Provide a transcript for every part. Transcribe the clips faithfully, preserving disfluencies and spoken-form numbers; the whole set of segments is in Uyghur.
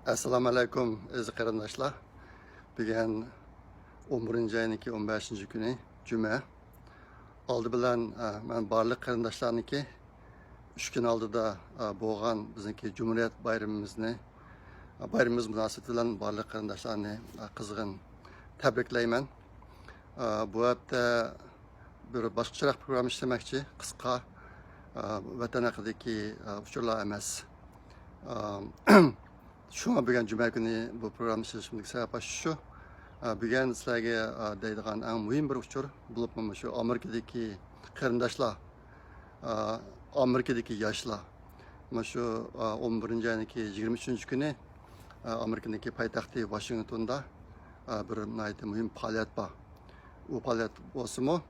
ئەسسالامۇ ئەلەيكۇم، ئەزىز قېرىنداشلار. بۈگۈن ئون بىرىنچى ئاينىڭكى ئون بەشىنچى كۈنى، جۈمە. ئالدى بىلەن، ئە، مەن بارلىق قېرىنداشلارنىڭكى ئۈچ كۈن ئالدىدا، ئە، بولغان بىزنىڭكى جۇمھۇرىيەت بايرىمىمىزنى، ئە، بايرىمىمىز مۇناسىۋىتى بىلەن بارلىق قېرىنداشلارنى، ئە، قىزغىن تەبرىكلەيمەن. ئە، بۇ ھەپتە بىر باشقىچىراق پروگرامما ئىشلىمەكچى، قىسقا، ئە، ۋەتەن ھەققىدىكى، ئە، ئۇچۇرلار ئەمەس. ئە، شۇڭا بۈگۈن جۈمە كۈنى بۇ پروگرامما ئىشلىشىمدىكى سەۋەب شۇ. ئە، بۈگۈن سىلەرگە، ئە، دەيدىغان ئەڭ مۇھىم بىر ئۇچۇر، بولۇپمۇ مۇشۇ ئامېرىكىدىكى قېرىنداشلار، ئە، ئامېرىكىدىكى ياشلار. مانا شۇ، ئە، ئون بىرىنچى ئاينىڭكى يىگىرمە ئۈچىنچى كۈنى، ئە، ئامېرىكىنىڭكى پايتەختى ۋاشىنگتوندا، ئە، بىر ناھايىتى مۇھىم پائالىيەت بار. ئۇ پائالىيەت بولسىمۇ،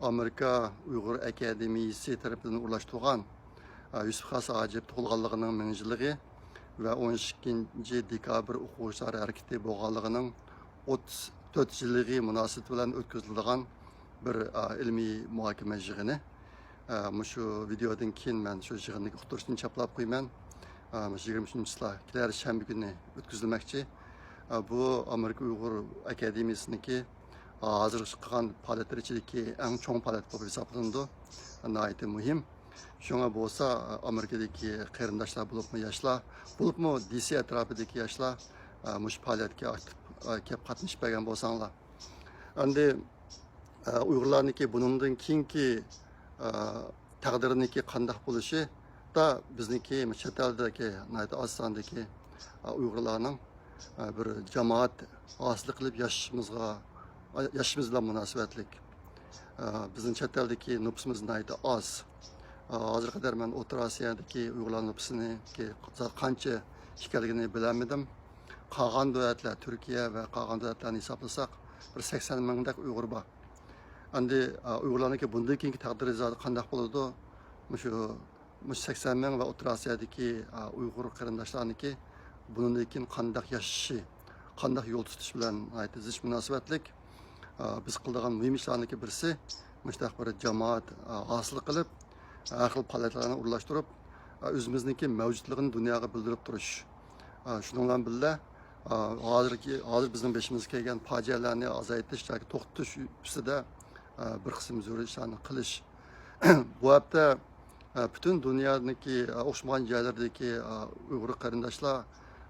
ئامېرىكا ئۇيغۇر ئاكادېمىيىسى تەرىپىدىن ئورۇنلاشتۇرغان، ئە، يۈسۈپ خاس ھاجىپ تۇغۇلغانلىقىنىڭ مىڭ يىللىقى ۋە ئون ئىككىنچى دېكابىر ئوقۇغۇچىلار ھەرىكىتى بولغانلىقىنىڭ ئوتتۇز تۆت يىللىقى مۇناسىۋىتى بىلەن ئۆتكۈزۈلىدىغان بىر، ئە، ئىلمىي مۇھاكىمە يىغىنى. ئە، مۇشۇ ۋىدېودىن كېيىن مەن شۇ يىغىننىڭ ئۇقتۇرۇشىنى چاپلاپ قويىمەن. ئە، مۇشۇ يىگىرمە ئۈچىنچى چىسلا، كېلەر شەنبە كۈنى ئۆتكۈزۈلمەكچى. ئە، بۇ ئامېرىكا ئۇيغۇر ئاكادېمىيىسىنىڭكى ھازىرغىچە قىلغان پائالىيەتلىرى ئىچىدىكى ئەڭ چوڭ پائالىيەت بولۇپ ھېسابلىنىدۇ. ناھايىتى مۇھىم. شۇڭا بولسا، ئامېرىكىدىكى قېرىنداشلار، بولۇپمۇ ياشلار، بولۇپمۇ دى سى ئەتراپىدىكى ياشلار، ئە، مۇشۇ پائالىيەتكە ئاكتىپ، ئە، كېلىپ قاتنىشىپ بەرگەن بولساڭلار. ئەمدى، ئە، ئۇيغۇرلارنىڭكى بۇنىڭدىن كېيىنكى، ئە، تەقدىرىنىڭكى قانداق بولۇشى، دا بىزنىڭكى چەت ئەلدىكى ناھايىتى ئاز ساندىكى، ئە، ئۇيغۇرلارنىڭ، ئە، بىر جامائەت ھاسىل قىلىپ ياشىشىمىزغا، ياشىشىمىز بىلەن مۇناسىۋەتلىك. ئە، بىزنىڭ چەت ئەلدىكى نوپۇسىمىز ناھايىتى ئاز. ئە، ھازىرغا قەدەر مەن ئوتتۇرا ئاسىيادىكى ئۇيغۇرلار نوپۇسىنىڭكى قانچە ئىكەنلىكىنى بىلەلمىدىم. قالغان دۆلەتلەر، تۈركىيە ۋە قالغان دۆلەتلەرنى ھېسابلىساق، بىر سەكسەن مىڭدەك ئۇيغۇر بار. ئەمدى، ئە، ئۇيغۇرلارنىڭكى بۇندىن كېيىنكى تەقدىرى زادى قانداق بولىدۇ؟ مۇشۇ، مۇشۇ سەكسەن مىڭ ۋە ئوتتۇرا ئاسىيادىكى، ئە، ئۇيغۇر قېرىنداشلارنىڭكى بۇنىڭدىن كېيىن قانداق ياشىشى، قانداق يول تۇتۇش بىلەن ناھايىتى زىچ مۇناسىۋەتلىك. ئە، بىز قىلىدىغان مۇھىم ئىشلارنىڭكى بىرسى، مۇشۇنداق بىر جامائەت، ئە، ھاسىل قىلىپ، ھەر خىل پائالىيەتلەرنى ئورۇنلاشتۇرۇپ، ئە، ئۆزىمىزنىڭكى مەۋجۇتلۇقىنى دۇنياغا بىلدۈرۈپ تۇرۇش. ئە، شۇنىڭ بىلەن بىللە، ئە، ھازىرقى، ھازىر بىزنىڭ بېشىمىزغا كەلگەن پاجىئەلەرنى ئازايتىش ياكى توختىتىش ئۈستىدە، ئە، بىر قىسىم زۆرۈر ئىشلارنى قىلىش. بۇ ھەپتە، ئە، پۈتۈن دۇنيانىڭكى، ئە، ئوخشىمىغان جايلىرىدىكى، ئە، ئۇيغۇر قېرىنداشلار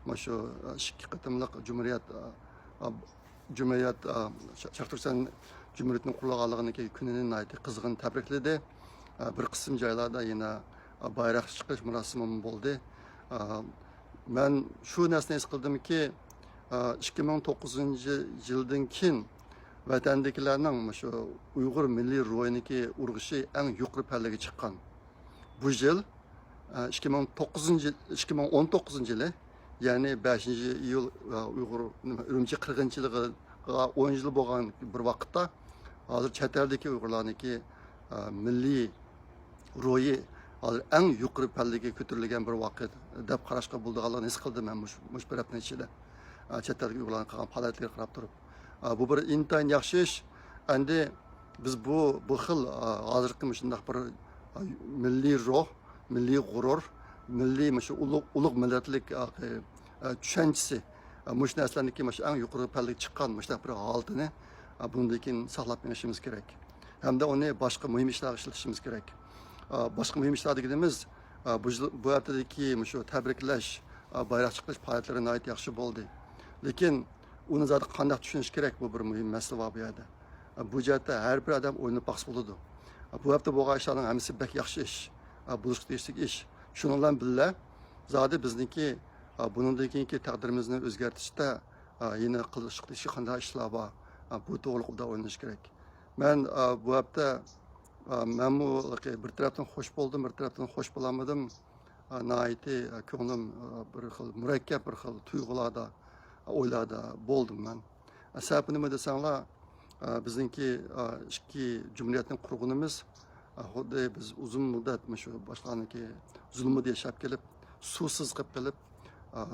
مانا شۇ، ئە، ئىككى قېتىملىق جۇمھۇرىيەت، ئە، ئە، جۇمھۇرىيەت، ئە، شەرقىي تۈركىستان جۇمھۇرىيىتىنىڭ قۇرۇلغانلىقىنىڭكى كۈنىنى ناھايىتى قىزغىن تەبرىكلىدى. ئە، بىر قىسىم جايلاردا يەنە، ئە، بايراق چىقىرىش مۇراسىمىمۇ بولدى. ئە، مەن شۇ نەرسىنى ھېس قىلدىمكى، ئە، ئىككى مىڭ توققۇزىنچى يىلدىن كېيىن ۋەتەندىكىلەرنىڭ مۇشۇ ئۇيغۇر مىللىي روھىنىڭكى ئۇرغۇشى ئەڭ يۇقىرى پەللىگە چىققان. بۇ يىل، ئىككى مىڭ توققۇزىنچى، ئىككى مىڭ ئون توققۇزىنچى يىلى، يەنى بەشىنچى ئىيۇل، ئۇيغۇر، نېمە، ئۈرۈمچى قىرغىنچىلىقىغا ئون يىل بولغان بىر ۋاقىتتا، ھازىر چەت ئەلدىكى ئۇيغۇرلارنىڭكى، مىللىي روھى ھازىر ئەڭ يۇقىرى پەللىگە كۆتۈرۈلگەن بىر ۋاقىت دەپ قاراشقا بولىدىغانلىقىنى ھېس قىلدىم مەن مۇشۇ، مۇشۇ بىر ھەپتىنىڭ ئىچىدە، چەت ئەلدىكى ئۇيغۇرلارنىڭ قىلغان پائالىيەتلىرىگە قاراپ تۇرۇپ. ئە، بۇ بىر ئىنتايىن ياخشى ئىش. ئەمدى بىز بۇ، بۇ خىل، ئە، ھازىرقى مۇشۇنداق بىر، ئە، مىللىي روھ، مىللىي غۇرۇر، مىللىي مۇشۇ ئۇلۇغ، ئۇلۇغ مىللەتلىك، ئە، ئە، چۈشەنچىسى، ئە، مۇشۇ نەرسىلەرنىڭكى مۇشۇ ئەڭ يۇقىرى پەللىگە چىققان مۇشۇنداق بىر ھالىتىنى، ئە، بۇندىن كېيىن ساقلاپ مېڭىشىمىز كېرەك. ھەمدە ئۇنى باشقا مۇھىم ئىشلارغا ئىشلىتىشىمىز كېرەك. ئە، باشقا مۇھىم ئىشلار دېگىنىمىز، ئە، بۇ يىل، بۇ ھەپتىدىكى مۇشۇ تەبرىكلەش، ئە، بايراق چىقىرىش پائالىيەتلىرى ناھايىتى ياخشى بولدى. لېكىن ئۇنى زادى قانداق چۈشىنىش كېرەك؟ بۇ بىر مۇھىم مەسىلە بار بۇ يەردە. بۇ جەھەتتە ھەر بىر ئادەم ئويلىنىپ باقسا بولىدۇ. بۇ ھەپتە بولغان ئىشلارنىڭ ھەممىسى بەك ياخشى ئىش. بولۇشقا تېگىشلىك ئىش. شۇنىڭ بىلەن بىللە، زادى بىزنىڭكى، بۇنىڭدىن كېيىنكى تەقدىرىمىزنى ئۆزگەرتىشتە، يەنە قىلىشقا تېگىشلىك قانداق ئىشلار بار؟ بۇ توغرىلىقتا ئويلىنىش كېرەك. مەن، بۇ ھەپتە، مەنمۇ بىر تەرەپتىن خوش بولدۇم، بىر تەرەپتىن خوش بولالمىدىم. ناھايىتى، كۆڭلۈم، بىر خىل مۇرەككەپ، بىر خىل تۇيغۇلاردا، ئويلاردا بولدۇم مەن. سەۋەبى نېمە دېسەڭلار، بىزنىڭكى، ئىككى جۇمھۇرىيەتنى قۇرغىنىمىز، خۇددى بىز ئۇزۇن مۇددەت مۇشۇ باشقىلارنىڭكى زۇلمىدا ياشاپ كېلىپ، سۇسىز قېلىپ قېلىپ،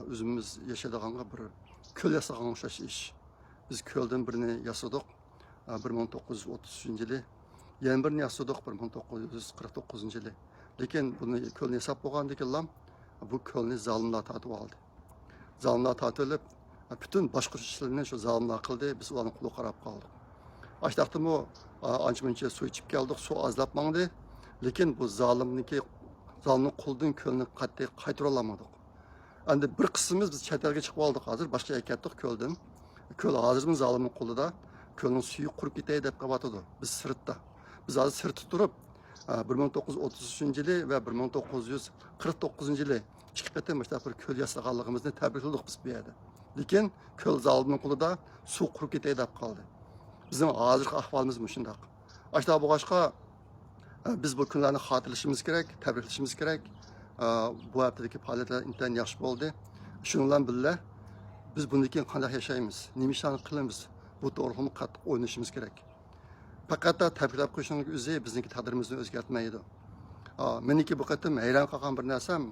ئۆزىمىز ياشايدىغانغا بىر كۆل ياسىغانغا ئوخشاش ئىش. بىز كۆلدىن بىرنى ياسىدۇق، بىر مىڭ توققۇز يۈز ئوتتۇز ئۈچىنچى يىلى. يەنە بىرنى ياسىدۇق بىر مىڭ توققۇز يۈز قىرىق توققۇزىنچى يىلى. لېكىن بۇنى، كۆلنى ياساپ بولغاندىن كېيىنلا، بۇ كۆلنى زالىملار تارتىپ ئالدى. زالىملار تارتىۋېلىپ، پۈتۈن باشقۇرۇش ئىشلىرىنى شۇ زالىملار قىلدى، بىز ئۇلارنىڭ قولىغا قاراپ قالدۇق. ئاشتاقتىمۇ ئانچە مۇنچە سۇ ئىچىپ كەلدۇق، سۇ ئازلاپ ماڭدى. لېكىن بۇ زالىمنىڭكى، زالىمنىڭ قولىدىن كۆلنى قەتئىي قايتۇرالمىدۇق. ئەمدى بىر قىسمىمىز بىز چەت ئەلگە چىقىپ ئالدۇق، ھازىر باشقا يەرگە كەتتۇق كۆلدىن. كۆل ھازىرمۇ زالىمنىڭ قولىدا. كۆلنىڭ سۈيى قۇرۇپ كېتەي دەپ قېلىۋاتىدۇ. بىز سىرتتا. بىز ھازىر سىرتتا تۇرۇپ، بىر مىڭ توققۇز يۈز ئوتتۇز ئۈچىنچى يىلى ۋە بىر مىڭ توققۇز يۈز قىرىق توققۇزىنچى يىلى ئىككى قېتىم مۇشۇنداق بىر كۆل ياسىغانلىقىمىزنى تەبرىكلىدۇق بىز بۇ يەردە. لېكىن كۆل زالىمنىڭ قولىدا، سۇ قۇرۇپ كېتەي دەپ قالدى. بىزنىڭ ھازىرقى ئەھۋالىمىز مۇشۇنداق. ئاشۇنداق بولغاچقا، بىز بۇ كۈنلەرنى خاتىرىلىشىمىز كېرەك، تەبرىكلىشىمىز كېرەك. بۇ ھەپتىدىكى پائالىيەتلەر ئىنتايىن ياخشى بولدى. شۇنىڭ بىلەن بىللە، بىز بۇندىن كېيىن قانداق ياشايمىز، نېمە ئىشلارنى قىلىمىز، بۇ توغرىلىقمۇ قاتتىق ئويلىنىشىمىز كېرەك. پەقەت تەبرىكلەپ قويۇشنىڭ ئۆزى بىزنىڭكى تەقدىرىمىزنى ئۆزگەرتمەيدۇ. ئا، مېنىڭكى بۇ قېتىم ھەيران قالغان بىر نەرسەم،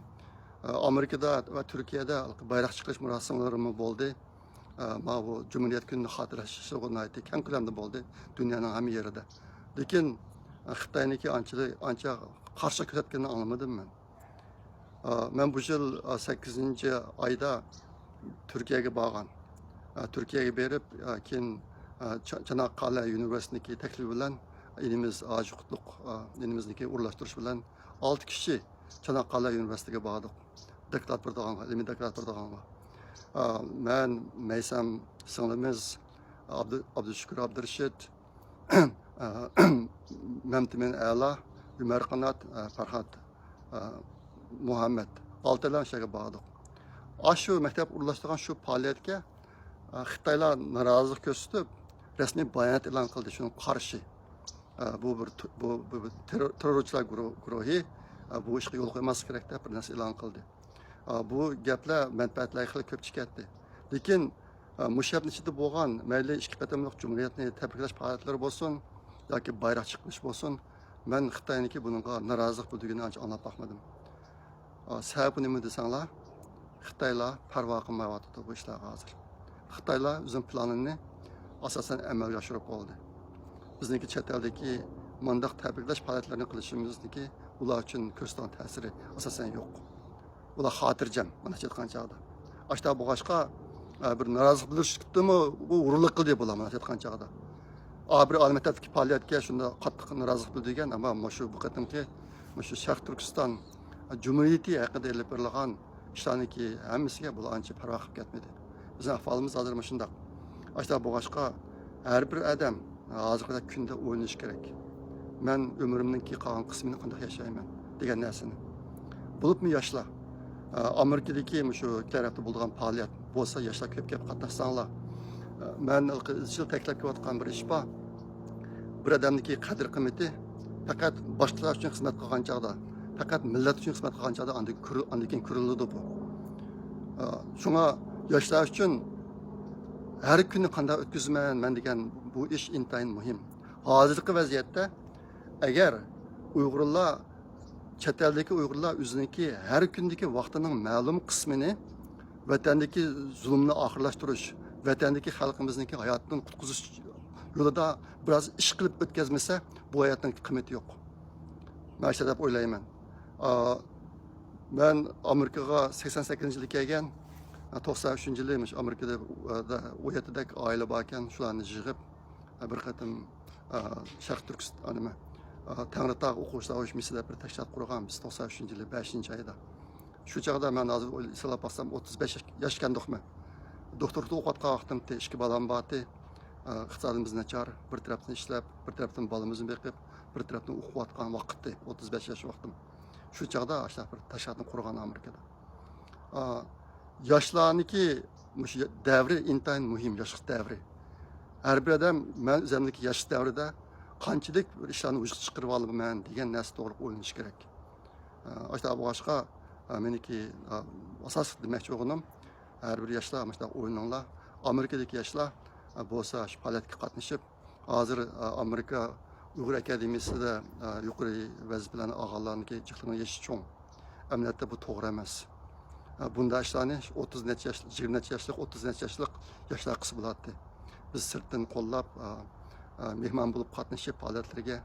ئا، ئامېرىكىدا ۋە تۈركىيەدە بايراق چېقىش مۇراسىملىرىمۇ بولدى. ئا، ماۋۇ جۇمھۇرىيەت كۈنىنى خاتىرىلەش ئىشلىرى ناھايىتى كەڭ كۆلەمدە بولدى دۇنيانىڭ ھەممە يېرىدە. لېكىن، ئا، خىتاينىڭكى ئانچە، ئانچە قارشى كۆرسەتكىنىنى ئاڭلىمىدىم مەن. ئا، مەن بۇ يىل، ئا، سەككىزىنچى ئايدا تۈركىيەگە بارغان. ئا، تۈركىيەگە بېرىپ، ئا، كېيىن، ئا، چا-، چاناققالە يۇنىۋېرسىتېتىنىڭكى تەكلىپى بىلەن ئىنىمىز ھاجى قۇتلۇق، ئا، ئىنىمىزنىڭكى ئورۇنلاشتۇرۇشى بىلەن ئالتە كىشى چاناققالە يۇنىۋېرسىتېتىگە باردۇق. دوكلات بېرىدىغانغا، ئىلمىي دوكلات بېرىدىغانغا. ئا، مەن، مەيسەم سىڭلىمىز، ئابدۇ-، ئابدۇشۈكۈر ئابدۇرېشىت، ئا، مەمتىمىن ئەلا، ئۆمەر قانات، ئا، پەرھات، ئا، مۇھەممەد، ئالتەيلەن شۇ يەرگە باردۇق. ئاشۇ مەكتەپ ئورۇنلاشتۇرغان شۇ پائالىيەتكە، ئا، خىتايلار نارازىلىق كۆرسىتىپ، رەسمىي بايانات ئېلان قىلدى شۇنىڭغا قارشى. ئا، بۇ بىر تو-، بۇ، بۇ بىر تېررور-، تېررورچىلار گۇرۇ-، گۇرۇھى، ئا، بۇ ئىشقا يول قويماسلىق كېرەك دەپ بىر نەرسە ئېلان قىلدى. ئا، بۇ گەپلەر مەنپەئەتلەرگە خېلى كۆپ چىقاتتى. لېكىن، ئا، مۇشۇ ھەپتىنىڭ ئىچىدە بولغان مەيلى ئىككى قېتىملىق جۇمھۇرىيەتنى تەبرىكلەش پائالىيەتلىرى بولسۇن ياكى بايراق چېقىلىش بولسۇن، مەن خىتاينىڭكى بۇنىڭغا نارازىلىق بىلدۈرگىنىنى ئانچە ئاڭلاپ باقمىدىم. ئا، سەۋەبى نېمە دېسەڭلار، خىتايلار پەرۋا قىلمايۋاتىدۇ بۇ ئىشلارغا ھازىر. خىتايلار ئۆزىنىڭ پىلانىنى ئاساسەن ئەمەلگە ئاشۇرۇپ بولدى. بىزنىڭكى چەت ئەلدىكى مۇنداق تەبرىكلەش پائالىيەتلىرىنى قىلىشىمىزنىڭكى ئۇلار ئۈچۈن كۆرسىتىدىغان تەسىرى ئاساسەن يوق. ئۇلار خاتىرجەم، مانا ئېيتقان چاغدا. ئاشۇنداق بولغاچقا، ئە، بىر نارازىلىق بىلدۈرۈشتىمۇ بۇ ئورۇنلۇق قىلدى بۇلار، مانا ئېيتقان چاغدا. ئا، بىر ئالىي مەكتەپتىكى پائالىيەتكە شۇنداق قاتتىق نارازىلىق بىلدۈرگەن، ئەمما مۇشۇ بۇ قېتىمقى مۇشۇ شەرقىي تۈركىستان جۇمھۇرىيىتى ھەققىدە ئېلىپ بېرىلغان ئىشلارنىڭكى ھەممىسىگە بۇلار ئانچە پەرۋا قىلىپ كەتمىدى. بىزنىڭ ئەھۋالىمىز ھازىر مۇشۇنداق. ئاشۇنداق بولغاچقا، ھەر بىر ئادەم ھازىرقىدەك كۈندە ئويلىنىشى كېرەك. مەن ئۆمرۈمنىڭكى قالغان قىسمىنى قانداق ياشايمەن دېگەن نەرسىنى. بولۇپمۇ ياشلار، ئامېرىكىدىكى مۇشۇ كېلەر ھەپتە بولىدىغان پائالىيەت بولسا، ياشلار كۆپ كېلىپ قاتناشساڭلار. مەن ھېلىقى ئىزچىل تەكىتلەپ كېلىۋاتقان بىر ئىش بار. بىر ئادەمنىڭكى قەدىر-قىممىتى پەقەت باشقىلار ئۈچۈن خىزمەت قىلغان چاغدا، پەقەت مىللەت ئۈچۈن خىزمەت قىلغان چاغدا ئاندىن كۆرۈ-، ئاندىن كېيىن كۆرۈلىدۇ بۇ. ئا، شۇڭا ياشلار ئۈچۈن ھەر كۈننى قانداق ئۆتكۈزىمەن مەن دېگەن بۇ ئىش ئىنتايىن مۇھىم. ھازىرقى ۋەزىيەتتە ئەگەر ئۇيغۇرلار، چەت ئەلدىكى ئۇيغۇرلار ئۆزىنىڭكى ھەر كۈندىكى ۋاقتىنىڭ مەلۇم قىسمىنى ۋەتەندىكى زۇلۇمنى ئاخىرلاشتۇرۇش، ۋەتەندىكى خەلقىمىزنىڭكى ھاياتىدىن قۇتقۇزۇش يولىدا بىراز ئىش قىلىپ ئۆتكۈزمىسە، بۇ ھاياتنىڭ قىممىتى يوق. مەن شۇنداق دەپ ئويلايمەن. ئا، مەن ئامېرىكىغا سەكسەن سەككىزىنچى يىلى كەلگەن، توقسان ئۈچىنچى يىلى مۇشۇ ئامېرىكىدا، ئا، ئون يەتتىدەك ئائىلە باركەن، شۇلارنى يىغىپ، بىر قېتىم، ئا، شەرقىي تۈركىستان، نېمە، ئا، تەڭرىتاغ ئوقۇغۇچىلار ئۇيۇشمىسى دەپ بىر تەشكىلات قۇرغان بىز توقسان ئۈچىنچى يىلى بەشىنچى ئايدا. شۇ چاغدا مەن ھازىر ئويلا-، ھېسابلاپ باقسام، ئوتتۇز بەش ياش، ياشكەندۇقمەن. دوختۇرلۇقتا ئوقۇۋاتقان ۋاقتىمتى، ئىككى بالام بارتى. ئا، ئىقتىسادىمىز ناچار، بىر تەرەپتىن ئىشلەپ، بىر تەرەپتىن بالىمىزنى بېقىپ، بىر تەرەپتىن ئوقۇۋاتقان ۋاقىتتى، ئوتتۇز بەش ياش ۋاقتىم. شۇ چاغدا ئاشۇنداق بىر تەشكىلاتنى قۇرغان ئامېرىكىدا. ئا، ياشلارنىڭكى مۇشۇ دەۋرى ئىنتايىن مۇھىم، ياشلىق دەۋرى. ھەر بىر ئادەم مەن ئۆزۈمنىڭكى ياشلىق دەۋرىدە قانچىلىك بىر ئىشلارنى ۋۇجۇدقا چىقىرىۋالىمەن دېگەن نەرسە توغرىلىق ئويلىنىشى كېرەك. ئا، ئاشۇنداق بولغاچقا، ئا، مېنىڭكى، ئا، ئاساسلىق دېمەكچى بولغىنىم، ھەر بىر ياشلار مۇشۇنداق ئويلىنىڭلار. ئامېرىكىدىكى ياشلار، ئا، بولسا شۇ پائالىيەتكە قاتنىشىپ، ھازىر، ئا، ئامېرىكا ئۇيغۇر ئاكادېمىيىسىدا، ئا، يۇقىرى ۋەزىپىلەرنى ئالغانلارنىڭكى جىقلىرىنىڭ يېشى چوڭ. ئەمەلىيەتتە بۇ توغرا ئەمەس. ئا، بۇنداق ئىشلارنى ئوتتۇز نەچچە ياش، يىگىرمە نەچچە ياشلىق، ئوتتۇز نەچچە ياشلىق ياشلار قىلسا بولاتتى. بىز سىرتتىن قوللاپ، ئا، ئا، مېھمان بولۇپ قاتنىشىپ پائالىيەتلىرىگە،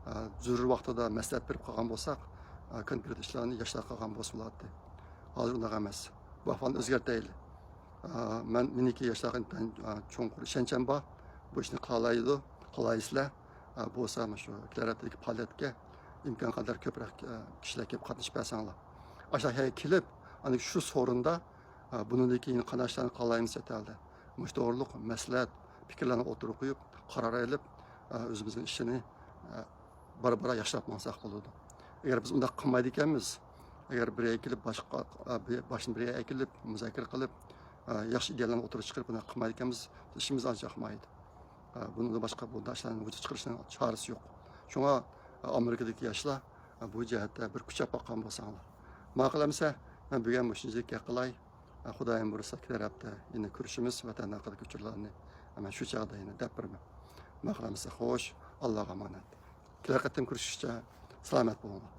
ئا، زۆرۈر ۋاقتىدا مەسلىھەت بېرىپ قالغان بولساق، ئا، كونكرېت ئىشلارنى ياشلار قىلغان بولسا بولاتتى. ھازىر ئۇنداق ئەمەس. بۇ ئەھۋالنى ئۆزگەرتەيلى. ئا، مەن، مېنىڭكى ياشلارغا ئىنتايىن، ئا، چوڭقۇر ئىشەنچىم بار. بۇ ئىشنى قىلالايدۇ، قىلالايسىلەر. ئا، بولسا مۇشۇ كېلەر ھەپتىدىكى پائالىيەتكە ئىمكان قەدەر كۆپرەك، ئا، كىشىلەر كېلىپ قاتنىشىپ بەرسەڭلار. ئاشۇ يەرگە كېلىپ، ئانا شۇ سورۇندا، ئا، بۇنىڭدىن كېيىن قانداق ئىشلارنى قىلالايمىز چەت ئەلدە؟ مۇشۇ توغرۇلۇق مەسلىھەت، پىكىرلەرنى ئوتتۇرىغا قويۇپ، قارار ئېلىپ، ئا، ئۆزىمىزنىڭ ئىشىنى، ئا، بارا-بارا ياخشىلاپ ماڭساق بولىدۇ. ئەگەر بىز ئۇنداق قىلمايدىكەنمىز، ئەگەر بىر يەرگە كېلىپ، باشقا، ئا، بىر، باشنى بىر يەرگە ئەكېلىپ، مۇزاكىرە قىلىپ، ئا، ياخشى ئىدىيەلەرنى ئوتتۇرىغا چىقىرىپ، بۇنداق قىلمايدىكەنمىز، ئىشىمىز ئانچە ياخمايدۇ. ئا، بۇنىڭدىن باشقا بۇنداق ئىشلارنى ۋۇجۇدقا چىقىرىشنىڭ چارىسى يوق. شۇڭا، ئا، ئامېرىكىدىكى ياشلار، ئا، بۇ جەھەتتە بىر كۈچەپ باققان بولساڭلار. ماقۇل ئەمىسە، مەن بۈگۈن مۇشۇنچىلىك گەپ قىلاي. ئا، خۇدايىم بۇيرۇسا، كېلەر ھەپتە يەنە كۆرۈشىمىز. ۋەتەن ھەققىدىكى ئۇچۇرلارنى مەن شۇ چاغدا يەنە دەپ بېرىمەن. ماقۇل ئەمىسە، خوش، ئاللاغا ئامانەت. كېلەر قېتىم كۆرۈشكىچە سالامەت بولۇڭلار.